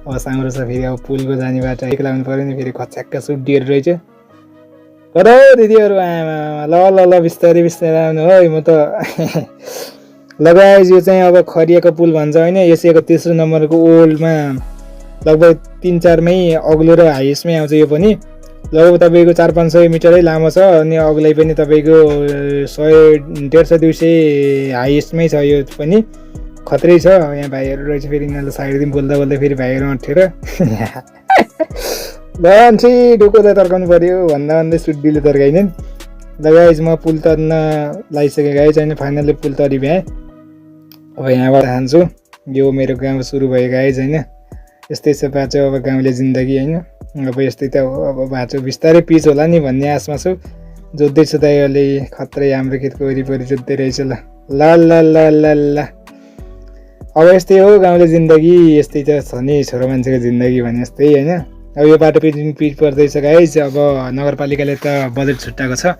अब साम्रो छ फेरि अब पुलको जाने बाटो एक लाग्नु पऱ्यो नि फेरि खच्याक्क सुड्डिएर रहेछ कता दिदीहरू आमा ल ल ल बिस्तारै बिस्तारै आउनु है म त लगाएँ यो चाहिँ अब खरिएको पुल भन्छ होइन एसियाको तेस्रो नम्बरको ओल्डमा लगभग 3-4 मै अग्लो र हाइएस्टमै आउँछ यो पनि लगभग तपाईँको 400-500 मिटरै लामो छ अनि अग्लै पनि तपाईँको 100-150-200 हाइएस्टमै छ यो पनि खत्रै छ यहाँ भाइहरू रहेछ फेरि यिनीहरूले साइडदेखि बोल्दा बोल्दै फेरि भाइहरू अँठेर लन्छी ढुको त तर्काउनु पऱ्यो भन्दा भन्दै सुड्डीले तर्काइन ल गाइज म पुल तर्न लागिसकेँ गाइज होइन फाइनल्ली पुल तरि भ्याएँ अब यहाँबाट खान्छु यो मेरो गाउँ सुरु भयो गाइज होइन यस्तै छ बाटो अब गाउँले जिन्दगी होइन अब यस्तै त हो अब बाटो बिस्तारै पिच होला नि भन्ने आशमा छु जोत्दैछु दाइ अहिले खत्रै हाम्रो खेतको वरिपरि जोत्दै रहेछ ल ल ल ल ल ल अब यस्तै हो गाउँले जिन्दगी यस्तै त छ नि छोरो मान्छेको जिन्दगी भने जस्तै होइन अब यो बाटो पिच पर्दैछ गाइज अब नगरपालिकाले त बजेट छुट्याएको छ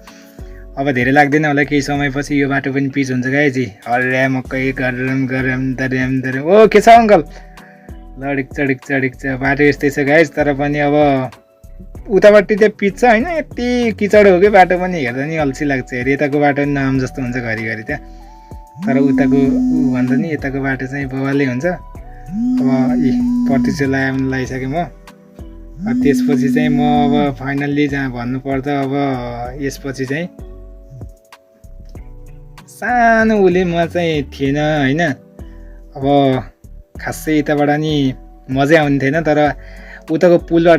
अब धेरै लाग्दैन होला केही समयपछि यो बाटो पनि पिच हुन्छ गाइज हर्या मकै गरम गरम दर्याम दर्याम ओ के छ अङ्कल लडिक चडिक छ बाटो यस्तै छ गाइज तर पनि अब उतापट्टि चाहिँ पिच छ होइन यति किचड हो कि बाटो पनि हेर्दा नि अल्छी लाग्छ यताको बाटो पनि नाम जस्तो हुन्छ घरिघरि त्यहाँ तर उताको भन्दा नि यताको बाटो चाहिँ बवालै हुन्छ अब प्रतिशत लगाइसकेँ म त्यसपछि चाहिँ म अब फाइनल्ली जहाँ भन्नुपर्दा अब यसपछि चाहिँ सानो उसले म चाहिँ थिएन होइन अब खासै यताबाट नि मजै आउने थिएन तर उताको पुलबाट